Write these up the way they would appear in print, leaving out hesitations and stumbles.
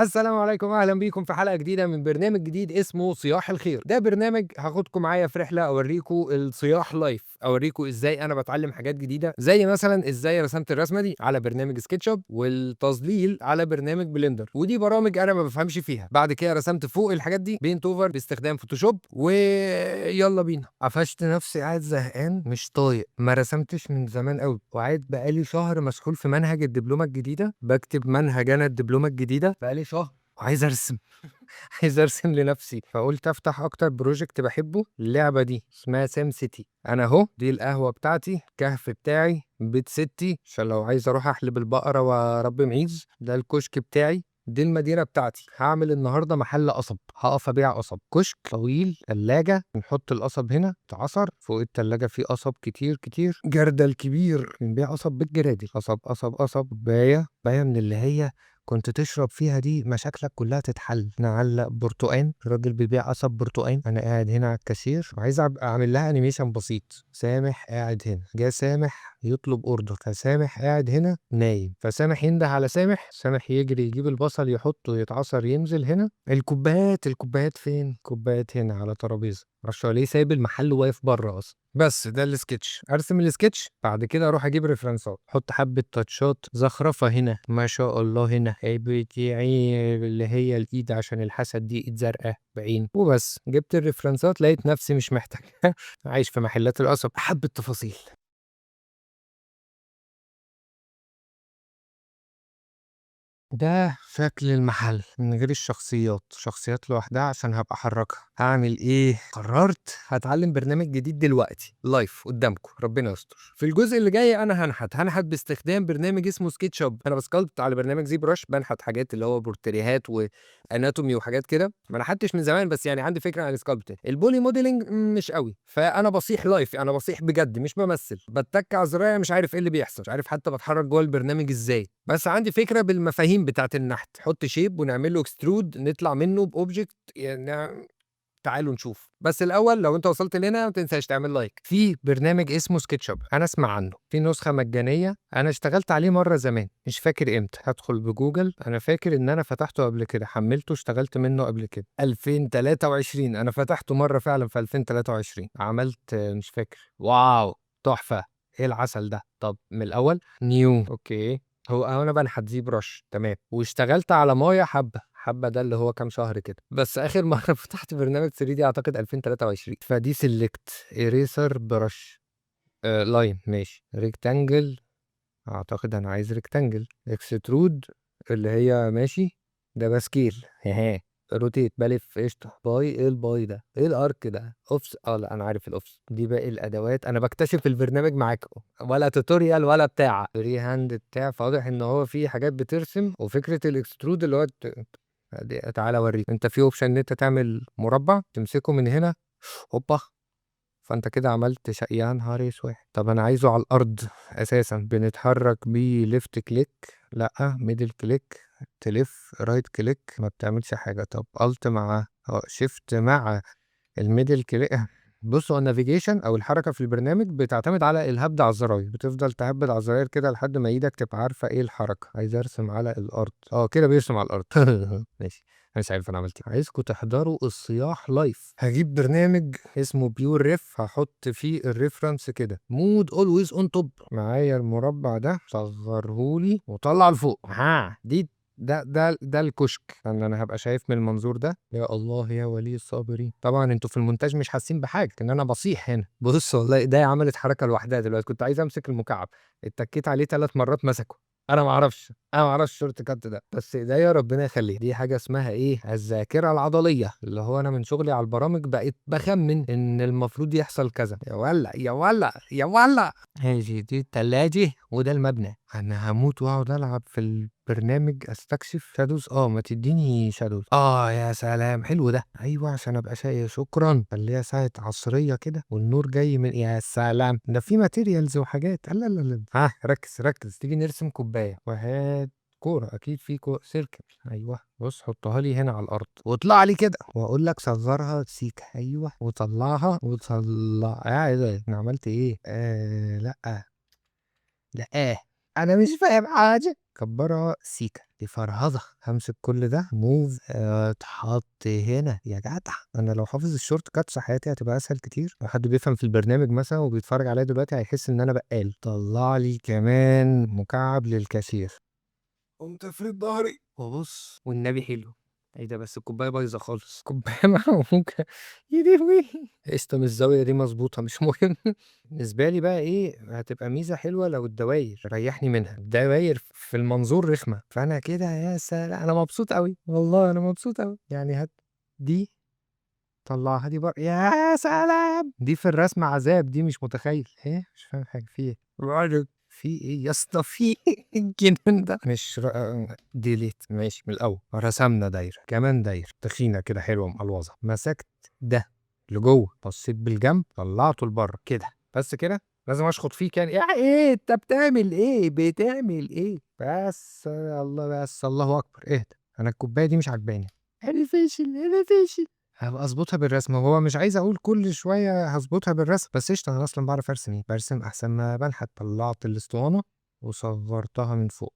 السلام عليكم، اهلا بيكم في حلقة جديدة من برنامج جديد اسمه صياح الخير. ده برنامج هاخدكم معايا في رحله اوريكم الصياح live، اوريكم ازاي انا بتعلم حاجات جديدة، زي مثلا ازاي رسمت الرسمة دي على برنامج SketchUp والتظليل على برنامج Blender، ودي برامج انا ما بفهمش فيها. بعد كده رسمت فوق الحاجات دي paint over باستخدام Photoshop، ويلا بينا. قفشت نفسي قاعد زهقان مش طايق، ما رسمتش من زمان قوي، وقاعد بقالي شهر مسحول في منهج الدبلومه الجديدة، بكتب منهج انا الدبلومه الجديدة بقالي شهر وعايز ارسم عايز ارسم لنفسي. فقلت افتح اكتر project بحبه، اللعبة دي اسمها SimCity. انا اهو دي القهوة بتاعتي، الكهف بتاعي، بيت ستي عشان لو عايز اروح احلب البقرة واربي معيز، ده الكشك بتاعي، دي المدينة بتاعتي. هعمل النهارده محل قصب، هقف ابيع قصب. كشك طويل، ثلاجه، نحط القصب هنا اتعصر، فوق الثلاجة في قصب كتير كتير، جردل كبير، بنبيع قصب بالجرادل، قصب قصب قصب، كوباية كوباية من اللي هي كنت تشرب فيها دي مشاكلك كلها تتحل. نعلق برتقان، الراجل بيبيع قصب برتقان، انا قاعد هنا على الكاشير وعايز اعمل لها animation بسيط. سامح قاعد هنا، جه سامح يطلب order، فسامح قاعد هنا نايم، فسامح ينده على سامح، سامح يجري يجيب البصل يحطه يتعصر ينزل هنا. الكوبايات، الكوبايات فين؟ كوبايات هنا على ترابيزة. معرفش هو ليه سايب المحل واقف بره اصلا. بس ده السكتش، ارسم السكتش بعد كده اروح اجيب reference ات، احط حبه touch ات زخرفه هنا ما شاء الله، هنا بتاعي اللي هي الايد عشان الحسد دي ايد زرقاء بعين. وبس جبت ال reference ات لقيت نفسي مش محتاجها عايش في محلات القصب. حبه تفاصيل. ده شكل المحل من غير الشخصيات، شخصيات لوحدها عشان هبقى احركها. هعمل ايه؟ قررت هتعلم برنامج جديد دلوقتي live قدامكم، ربنا يستر. في الجزء اللي جاي انا هنحت باستخدام برنامج اسمه SketchUp. انا ب sculpt على برنامج ZBrush، بنحت حاجات اللي هو بورتريهات و anatomy وحاجات كده، ما نحتش من زمان بس يعني عندي فكرة عن ال sculpt. ال poly modeling مش قوي، فانا بصيح live، انا بصيح بجد مش بمثل، بتك على زراير مش عارف ايه اللي بيحصل، مش عارف حتى بتحرك جوه البرنامج ازاي، بس عندي فكرة بالمفاهيم بتاعت النحت. حط shape ونعمل له extrude نطلع منه ب object، يعني تعالوا نشوف. بس الاول لو انت وصلت لهنا ما تنساش تعمل like. في برنامج اسمه SketchUp انا اسمع عنه، في نسخه مجانية انا اشتغلت عليه مرة زمان مش فاكر امتى، هدخل بجوجل، انا فاكر ان انا فتحته قبل كده، حملته اشتغلت منه قبل كده 2023، انا فتحته مرة فعلا في 2023، عملت مش فاكر. wow تحفة، ايه العسل ده. طب من الاول new، okay هو انا بنحت ZBrush تمام، واشتغلت على مايا حبه حبه، ده اللي هو كام شهر كده، بس اخر مرة فتحت برنامج 3D اعتقد 2023. فدي select eraser brush line ماشي، rectangle اعتقد انا عايز rectangle، extrude اللي هي ماشي، ده ب scale ها، rotate بلف قشطه، pie ايه ال pie ده؟ ايه ال arc ده؟ اوفس، لا انا عارف الاوفس. دي باقي الادوات، انا بكتشف البرنامج معاكم، ولا tutorial ولا بتاع freehand بتاع، فواضح ان هو في حاجات بترسم. وفكره ال extrude اللي هو تعالى اوريك، انت في option ان انت تعمل مربع تمسكه من هنا هوبا، فانت كده عملت شيء. يا نهار اسود، طب انا عايزه على الارض اساسا. بنتحرك بيه left click، لا middle click، تلف right click ما بتعملش حاجة. طب alt مع shift مع ال middle click. بصوا ال navigation او الحركة في البرنامج بتعتمد على الهبد على الزراير، بتفضل تهبد على الزراير كده لحد ما ايدك تبقى عارفه ايه الحركة. عايز ارسم على الارض، كده بيرسم على الارض ماشي، انا مش عارف انا عملت ايه. عايزكم تحضروا الصياح live. هجيب برنامج اسمه PureRef، هحط فيه ال reference كده mode always on top، معايا المربع ده صغرهولي وطلع لفوق. ها دي ده ده ده الكشك، لان انا هبقى شايف من المنظور ده. يا الله يا ولي الصابرين. طبعا انتوا في المونتاج مش حاسين بحاجة ان انا بصيح هنا. بص والله ايديا عملت حركة لوحدها دلوقتي، كنت عايز امسك المكعب اتكيت عليه 3 مرات مسكه. انا ما اعرفش ال shortcut ده، بس ايديا ربنا يخليها. دي حاجة اسمها ايه؟ الذاكرة العضلية، اللي هو انا من شغلي على البرامج بقيت بخمن ان المفروض يحصل كذا. يا ولا يا ولا يا ولا، هاجي دي التلاجة وده المبنى. انا هموت واقعد العب في البرنامج استكشف shadows. ما تديني shadows. يا سلام حلو ده. ايوه عشان ابقى شايف. شكرا. خليها ساعة عصرية كده والنور جاي من، يا سلام ده في materials وحاجات. لا لا لا، ها ركز ركز. تيجي نرسم كوباية وهات كورة، اكيد في circle. ايوه بص حطها لي هنا على الارض واطلع لي كده، واقول لك صغرها سيكه. ايوه وطلعها وطلع. ايه ده؟ انا عملت ايه؟ لا لا انا مش فاهم حاجة. كبرها سيكه. دي فرهضه. همسك كل ده move، اتحط هنا يا جدع. انا لو حافظ ال shortcuts حياتي هتبقى اسهل كتير. لو حد بيفهم في البرنامج مثلا وبيتفرج عليا دلوقتي هيحس ان انا بقال. طلع لي كمان مكعب للكاشير. قمت افرد ظهري وابص، والنبي حلو. ايه ده؟ بس الكوباية بايظة خالص، كوباية معوجة. يا لهوي. قشطه، مش الزاوية دي مظبوطه، مش مهم. بالنسبة لي بقى ايه، هتبقى ميزة حلوة لو الدواير ريحني منها. الدواير في المنظور رخمه، فانا كده يا سلام، انا مبسوط قوي والله، انا مبسوط قوي. يعني هات دي، طلعها دي بره. يا سلام، دي في الرسم عذاب دي، مش متخيل. ايه؟ مش فاهم حاجه. في ايه؟ في ايه يا اسطى؟ في ايه الجنان ده؟ مش delete. ماشي، من الاول. رسمنا دايرة، كمان دايرة تخينة كده حلوة مقلوظه. مسكت ده لجوه، بصيت بالجنب، طلعته لبره كده، بس كده. لازم اشخط فيه كان يا ايه؟ انت بتعمل ايه؟ بتعمل ايه؟ بس الله، بس الله اكبر، اهدى. انا الكوباية دي مش عجباني. انا فاشل، انا فاشل. هبقى اظبطها بالرسم. هو مش عايز اقول كل شوية هظبطها بالرسم، بس قشطه، انا اصلا بعرف ارسم ايه، برسم احسن ما بنحت. طلعت الاسطوانة وصغرتها من فوق.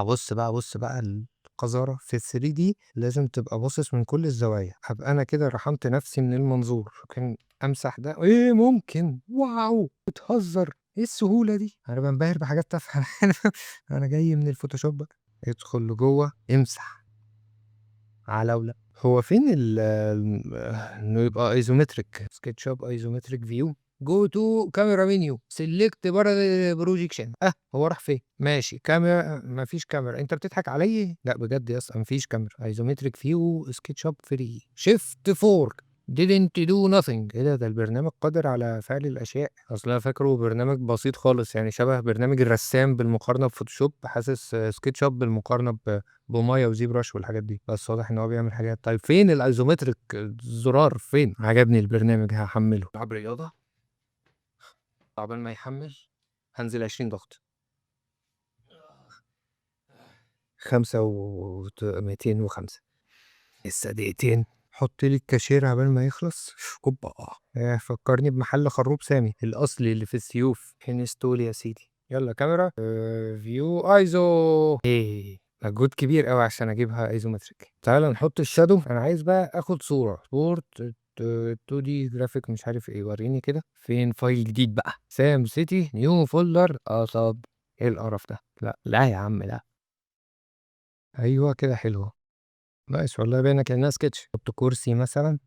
بص بقى، بص بقى القذاره في 3D، لازم تبقى باصص من كل الزوايا. هبقى انا كده رحمت نفسي من المنظور. ممكن امسح ده؟ ايه ممكن؟ wow، بتهزر؟ ايه السهولة دي؟ انا بنبهر بحاجات تافهة. انا جاي من الفوتوشوب بقى. ادخل لجوه، امسح على. هو فين ال انه يبقى isometric؟ SketchUp isometric view، go to camera menu، select projection. هو راح فين؟ ماشي، كاميرا، مفيش كاميرا. انت بتضحك عليا؟ لا بجد يا اسطى مفيش كاميرا. isometric view SketchUp free، shift 4 didn't do nothing. ايه ده؟ ده البرنامج قادر على فعل الاشياء. اصل انا فاكره برنامج بسيط خالص، يعني شبه برنامج الرسام بالمقارنة بفوتوشوب. حاسس SketchUp بالمقارنة ب Maya و ZBrush والحاجات دي، بس واضح ان هو بيعمل حاجات. طيب فين ال isometric؟ الزرار فين؟ عجبني البرنامج، هحمله. العب رياضة عقبال ما يحمل. هنزل 20 ضغط، 5 و205، لسه دقيقتين. حط لي الكاشير عبال ما يخلص. اوبا، فكرني بمحل خروب سامي الاصلي اللي في السيوف. install يا سيدي. يلا كاميرا، view iso. ايه، مجهود كبير قوي عشان اجيبها isometric. تعالى نحط ال shadow. انا عايز بقى اخد صوره export 2D graphic، مش عارف ايه. وريني كده فين file جديد بقى. سام سيتي، new folder. طب ايه القرف ده؟ لا لا يا عم لا. ايوه كده حلوة، nice والله، باينة كانها سكتش. حط كرسي مثلا،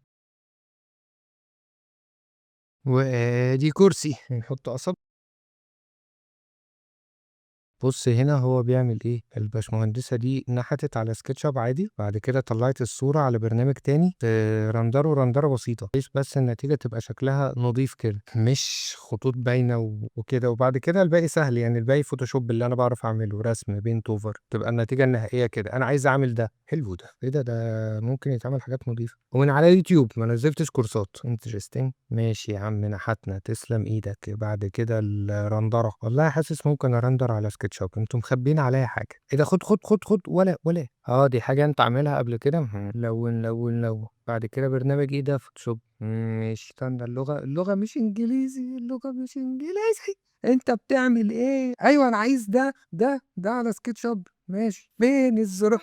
وادي كرسي. نحط قصب. بص هنا هو بيعمل ايه. الباشمهندسة دي نحتت على SketchUp عادي، بعد كده طلعت الصورة على برنامج تاني ترندره رندرة بسيطة، بحيث بس النتيجة تبقى شكلها نظيف كده، مش خطوط باينة وكده. وبعد كده الباقي سهل، يعني الباقي فوتوشوب اللي انا بعرف اعمله، رسم paint over، تبقى النتيجة النهائية كده. انا عايز اعمل ده. حلو ده. ايه ده؟ ده ممكن يتعمل حاجات نظيفة ومن على يوتيوب، ما نزلتش كورسات. interesting. ماشي يا عم، نحتنا، تسلم ايدك. بعد كده الرندرة، والله حاسس ممكن ارندر على SketchUp. انتوا مخبيين عليا حاجة. ايه ده؟ خد خد خد خد. ولا ولا دي حاجة انت عاملها قبل كده. لون لون لون. بعد كده برنامج ايه ده؟ فوتوشوب. ماشي. استنى، اللغة، اللغة مش انجليزي، اللغة مش انجليزي. انت بتعمل ايه؟ ايوه انا عايز ده ده ده على SketchUp. ماشي، فين الزرار؟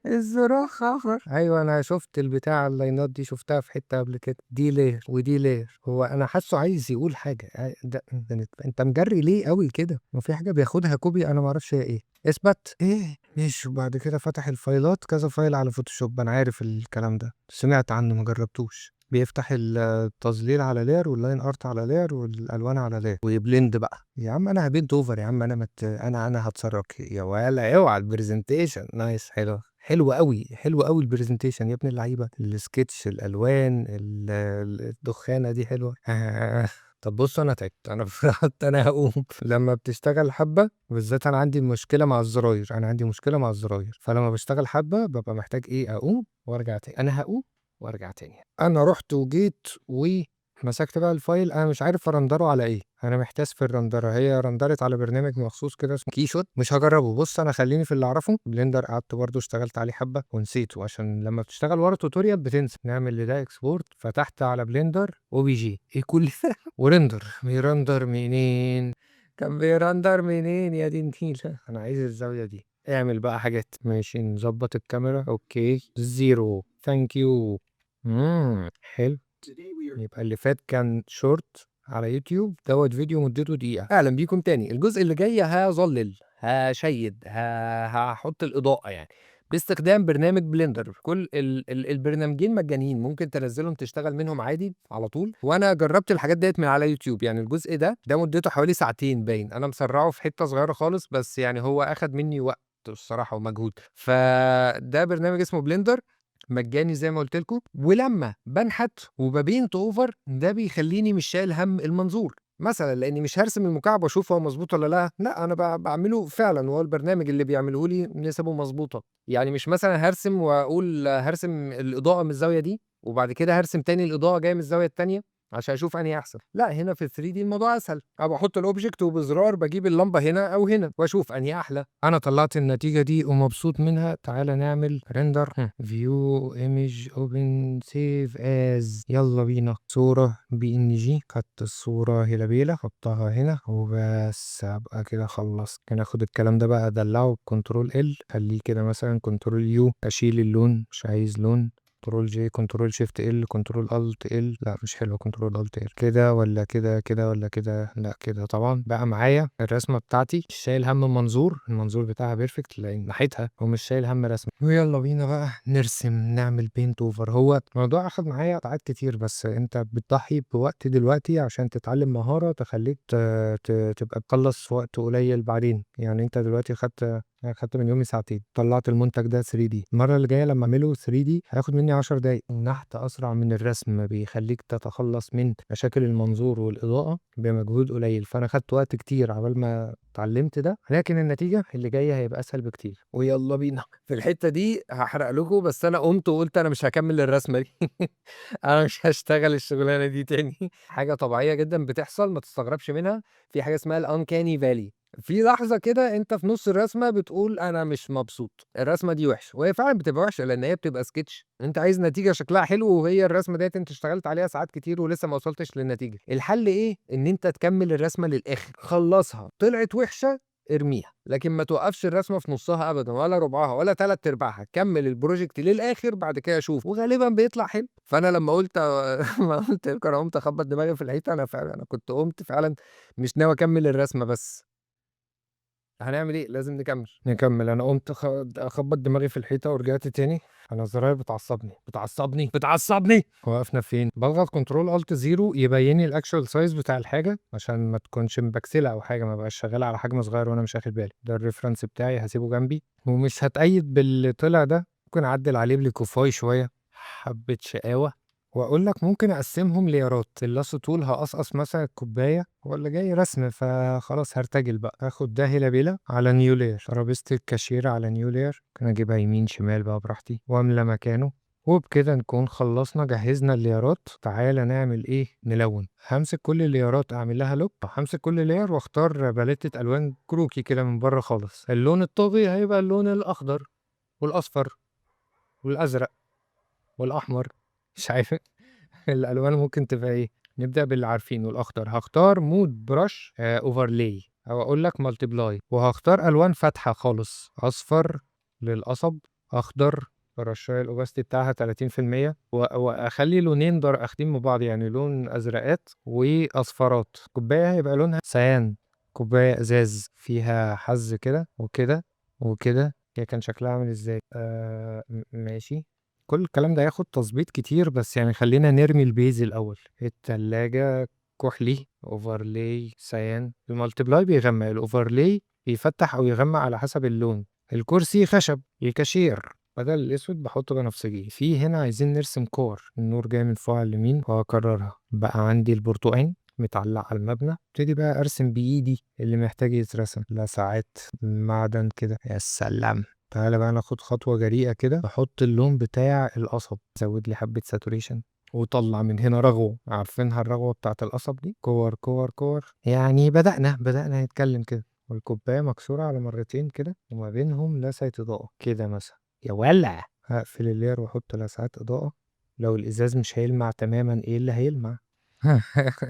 الزرار اخر. ايوه انا شفت البتاع، اللاينات دي شفتها في حتة قبل كده. دي layer ودي layer. هو انا حاسه عايز يقول حاجة. ده انت مجري ليه قوي كده؟ ما في حاجة بياخدها copy، انا ما اعرفش هي ايه. اثبت ايه. ماشي. وبعد كده فتح الفايلات، كذا file على فوتوشوب. انا عارف الكلام ده، سمعت عنه، ما جربتوش. بيفتح التظليل على layer وال line art على layer والالوان على layer وي blend بقى. يا عم انا ه paint over يا عم، انا مت... انا انا هتصرف يا ولا. اوعى ال presentation nice، حلو، حلو قوي، حلو قوي ال presentation يا ابن اللعيبة. السكتش، الالوان، الدخانه دي حلوة. طب بص، انا تعبت، انا حتى انا هقوم. لما بتشتغل حبه بالذات، انا عندي مشكلة مع الزراير، انا عندي مشكلة مع الزراير، فلما بشتغل حبه ببقى محتاج ايه؟ اقوم وارجع تاني. انا هقوم وارجع تاني. انا رحت وجيت ومسكت بقى ال file. انا مش عارف ارندره على ايه، انا محتاس في الرندره. هي رندرت على برنامج مخصوص كده اسمه KeyShot، مش هجربه. بص انا خليني في اللي اعرفه. Blender قعدت برضو اشتغلت عليه حبه ونسيته، عشان لما بتشتغل ورا tutorial بتنسى. نعمل لده export. فتحت على Blender OBJ. ايه كل ده؟ و render. بيرندر منين؟ كان بيرندر منين يا دي النيله؟ انا عايز الزاوية دي. اعمل بقى حاجات. ماشي، نظبط الكاميرا. okay، zero، thank you. حلو. يبقى اللي فات كان شورت على يوتيوب، دوت فيديو مدته دقيقة. اهلا بيكم تاني. الجزء اللي جاي هظلل، هشيد، هحط الإضاءة يعني باستخدام برنامج Blender. كل البرنامجين مجانيين، ممكن تنزلهم تشتغل منهم عادي على طول. وانا جربت الحاجات ديت من على يوتيوب. يعني الجزء ده مدته حوالي ساعتين باين، انا مسرعة في حتة صغيرة خالص، بس يعني هو اخد مني وقت الصراحة ومجهود. فده برنامج اسمه Blender، مجاني زي ما قلت لكم. ولما بنحت وب paint over ده بيخليني مش شايل هم المنظور مثلا، لاني مش هرسم المكعب واشوف هو مظبوط ولا لا، لا انا بعمله فعلا وهو البرنامج اللي بيعمله لي نسبه مظبوطة. يعني مش مثلا هرسم واقول هرسم الاضاءة من الزاوية دي وبعد كده هرسم تاني الاضاءة جاية من الزاوية التانية عشان اشوف انهي احسن. لا، هنا في 3D الموضوع اسهل، ابقى احط ال object وبزرار بجيب اللمبة هنا او هنا واشوف انهي احلى. انا طلعت النتيجة دي ومبسوط منها. تعالى نعمل render، view image، open، save as. يلا بينا. صوره PNG، خدت الصورة هيلا بيلا، حطها هنا وبس، ابقى كده خلصت. هناخد الكلام ده بقى ادلعه control L، خليه كده مثلا control U، اشيل اللون مش عايز لون، control J، control shift L، control alt L، لا مش حلو، control alt L. كده ولا كده، كده ولا كده، لا كده طبعا. بقى معايا الرسمة بتاعتي، مش شايل هم منظور، المنظور بتاعها perfect لان ناحيتها، ومش شايل هم رسمه. ويلا بينا بقى نرسم، نعمل paint over. هو الموضوع اخد معايا ساعات كتير، بس انت بتضحي بوقت دلوقتي عشان تتعلم مهارة تخليك تبقى تخلص في وقت قليل بعدين. يعني انت دلوقتي خدت من يومي ساعتين، طلعت المنتج ده 3D. المرة اللي جاية لما اعمله 3D هياخد مني 10 دقايق. النحت اسرع من الرسم، بيخليك تتخلص من مشاكل المنظور والاضاءة بمجهود قليل. فانا خدت وقت كتير عبال ما اتعلمت ده، لكن النتيجة اللي جاية هيبقى اسهل بكتير. ويلا بينا. في الحتة دي هحرق لكم، بس انا قمت وقلت انا مش هكمل الرسمة دي انا مش هشتغل الشغلانة دي تاني. حاجة طبيعية جدا بتحصل، ما تستغربش منها. في حاجة اسمها ال uncanny valley، في لحظة كده انت في نص الرسمة بتقول انا مش مبسوط، الرسمة دي وحشة، وهي فعلا بتبقى وحشة لان هي بتبقى سكتش. انت عايز نتيجة شكلها حلو، وهي الرسمة ديت انت اشتغلت عليها ساعات كتير ولسه ما وصلتش للنتيجة. الحل ايه؟ ان انت تكمل الرسمة للاخر، خلصها، طلعت وحشة ارميها، لكن ما توقفش الرسمة في نصها ابدا، ولا ربعها ولا تلات ارباعها. كمل ال project للاخر، بعد كده شوف، وغالبا بيطلع حلو. فانا لما قلت ما قلت لكم انا قمت اخبط دماغي في الحيطة، انا فعلا انا كنت قمت فعلا مش ناوي اكمل الرسمة، بس هنعمل ايه؟ لازم نكمل. نكمل. انا قمت اخبط دماغي في الحيطة ورجعت تاني. انا الزراير بتعصبني بتعصبني بتعصبني. وقفنا فين؟ بضغط control alt zero يبين لي ال actual size بتاع الحاجة عشان ما تكونش مبكسله او حاجة، ما بقاش شغالة على حجم صغير وانا مش واخد بالي. ده ال reference بتاعي هسيبه جنبي ومش هتأيد باللي طلع ده. ممكن اعدل عليه ب liquify شوية، حبه شقاوة. واقول لك ممكن اقسمهم layerات. ال lasso tool هقصقص مثلا الكوباية، ولا جاي رسم فخلاص هرتجل بقى. هاخد ده هيلا بيلا على new layer، ترابيزة الكاشير على new layer، ممكن اجيبها يمين شمال بقى براحتي واملى مكانه. وبكده نكون خلصنا جهزنا ال layerات. تعالى نعمل ايه؟ نلون. همسك كل ال layerات اعمل لها lock، همسك كل layer واختار باليتة الوان كروكي كده من بره خالص. اللون الطاغي هيبقى اللون الاخضر والاصفر والازرق والاحمر، مش عارف الالوان ممكن تبقى ايه. نبدا باللي عارفينه، الاخضر. هختار mode brush overlay او اقول لك multiply، وهختار الوان فاتحة خالص، اصفر للقصب، اخضر، برشاية ال opacity بتاعها 30%، واخلي لونين در اخدين من بعض، يعني لون ازرقات واصفرات. كوباية هيبقى لونها cyan، كوباية ازاز فيها حز كده وكده وكده. هي كان شكلها عامل ازاي؟ ماشي. كل الكلام ده هياخد تظبيط كتير، بس خلينا نرمي ال base الاول. التلاجة كحلي، overlay cyan، ال multiply بيغمق، ال overlay بيفتح او يغمق على حسب اللون. الكرسي خشب، الكاشير بدل الاسود بحط بنفسجي. في هنا عايزين نرسم كور، النور جاي من فوق على اليمين وهكررها. بقى عندي البرتقان متعلق على المبنى. ابتدي بقى ارسم بايدي اللي محتاج يترسم، لسعات معدن كده، يا سلام. تعالى بقى ناخد خطوة جريئة كده، نحط اللون بتاع القصب، زود لي حبة saturation وطلع من هنا رغوة، عارفينها الرغوة بتاعت القصب دي، كور كور كور. بدأنا نتكلم كده. والكوباية مكسورة على مرتين كده وما بينهم لسعة إضاءة كده مثلا، يا ولع. هقفل ال layer واحط لسعات إضاءة. لو الإزاز مش هيلمع تماما ايه اللي هيلمع؟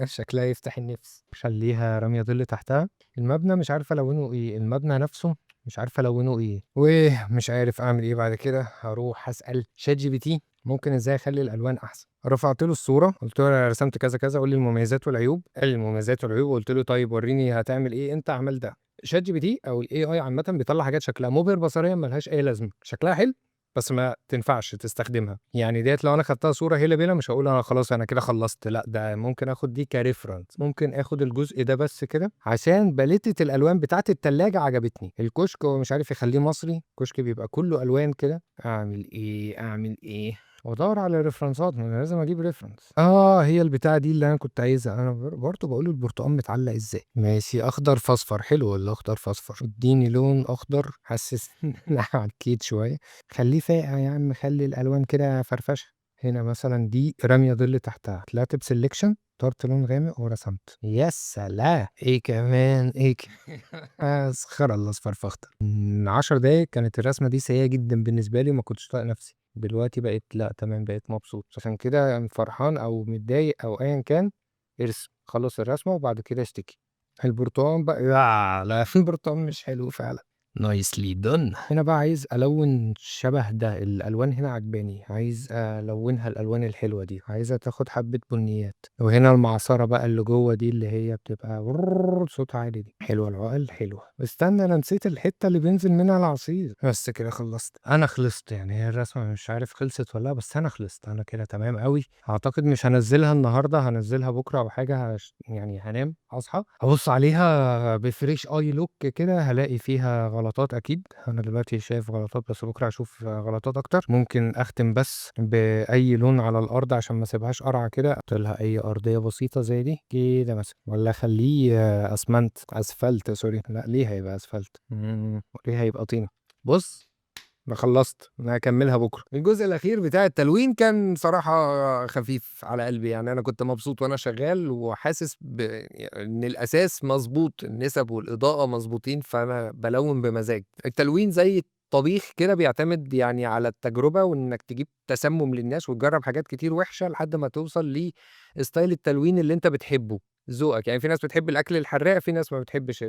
شكلها يفتح النفس. خليها رامية ظل تحتها. المبنى مش عارف ألونه ايه، المبنى نفسه مش عارف ألونه إيه، ومش عارف أعمل إيه بعد كده. هاروح أسأل ChatGPT ممكن إزاي أخلّي الألوان أحسن. رفعت له الصورة، قُلت له أنا رسمت كذا، كذا، قُل لي المميزات والعيوب. قال لي المميزات والعيوب، وقُلت له طيب وريني هتعمل إيه أنت، عمل ده. ChatGPT أو الAI عامةً بيطلّع حاجات شكلها مبهر بصريًا ما لهاش أي لازمة، شكلها حلو بس ما تنفعش تستخدمها. يعني ديّة لو أنا خدتها صورة هيلا بيلا مش هاقول أنا خلاص أنا كده خلصت، لأ، ده ممكن آخد دي كreference، ممكن آخد الجزء ده بس كده عشان باليتة الألوان بتاعة التلاجة عجبتني. الكشك هو مش عارف يخليه مصري، الكشك بيبقى كله ألوان كده. أعمل إيه، أعمل إيه؟ وأدوّر على referenceات، ما أنا لازم أجيب reference. هي البتاعة دي اللي أنا كنت عايزها، أنا برضه باقول البرتقان متعلق إزاي. ماشي، أخضر في أصفر، حلو الأخضر في أصفر. اديني لون أخضر، حاسس إن أنا عكيت شوية، خليه فاقع يا عم، خلي الألوان كده فرفشة. هنا مثلًا دي رامية ظل تحتها، طلعت بselection، اخترت لون غامق ورسمت. يا سلام! إيه كمان، إيه مسخرة الأصفر في أخضر. من 10 دقايق كانت الرسمة دي سيئة جدًا بالنسبة لي وما كنتش طايق نفسي، دلوقتي بقيت لأ تمام، بقيت مبسوط. عشان كده يعني فرحان أو متضايق أو أيًا كان، ارسم، خلّص الرسمة وبعد كده اشتكي. البرتقان بقى، ياه! لا، البرتقان مش حلو فعلًا. nicely done. هنا بقى عايز ألوّن شبه ده، الألوان هنا عاجباني، عايز ألوّنها الألوان الحلوة دي، عايزها تاخد حبة بنيات. وهنا المعصرة بقى اللي جوّه دي اللي هي بتبقى صوتها عالي دي، حلوة العُقل حلوة. استنى، أنا نسيت الحتة اللي بينزل منها العصير. بس كده خلصت، أنا خلصت يعني. هي الرسمة مش عارف خلصت والّا لأ، بس أنا خلصت، أنا كده تمام أوي. أعتقد مش هانزّلها النهارده، هانزّلها بكرة أو حاجة. يعني هانام، هاصحى هابُص عليها بfresh eye look كده، هالاقي فيها غلطات أكيد، أنا دلوقتي شايف غلطات بس بكرة هاشوف غلطات أكتر. ممكن أختم بس بأي لون على الأرض عشان ما اسيبهاش قرعة كده، أحط لها أي أرضية بسيطة زي دي كده مثلًا، والّا أخليه أسمنت، أسفلت sorry، لأ، ليه هيبقى أسفلت؟ ليه هيبقى طينة؟ بُص، أنا خلصت، أنا هاكملها بكرة. الجزء الأخير بتاع التلوين كان صراحة خفيف على قلبي، يعني أنا كنت مبسوط وأنا شغال وحاسس إن الأساس مضبوط، النسب والإضاءة مضبوطين، فأنا بالوّن بمزاج. التلوين زي الطبيخ كده بيعتمد يعني على التجربة وإنك تجيب تسمم للناس وتجرب حاجات كتير وحشة لحد ما توصل لstyle التلوين اللي أنت بتحبه، ذوقك. يعني في ناس بتحب الأكل الحراق، في ناس ما بتحبش،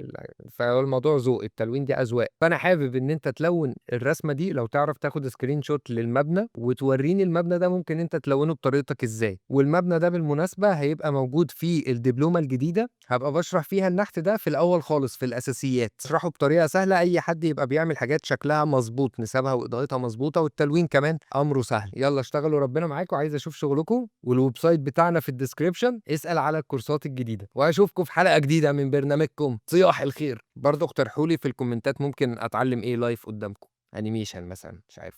فهو الموضوع ذوق، التلوين دي أذواق. فأنا حابب إن أنت تلوّن الرسمة دي، لو تعرف تاخد screenshot للمبنى وتوريني المبنى ده ممكن أنت تلوّنه بطريقتك إزاي. والمبنى ده بالمناسبة هيبقى موجود في الدبلومة الجديدة، هابقى باشرح فيها النحت ده في الأول خالص في الأساسيات، اشرحه بطريقة سهلة أي حد يبقى بيعمل حاجات شكلها مضبوط، نسبها وإضاءتها مضبوطة، والتلوين كمان أمره سهل. يالّا اشتغلوا، ربنا معاكم، عايز أشوف شغلكم، والwebsite بتاعنا في الdescription، اسأل على الكورسات الجديدة، وأشوفكم في حلقة جديدة من برنامجكم صياح الخير. برضه اقترحوا لي في الكومنتات ممكن أتعلم إيه live قدامكم، animation مثلًا، مش عارف.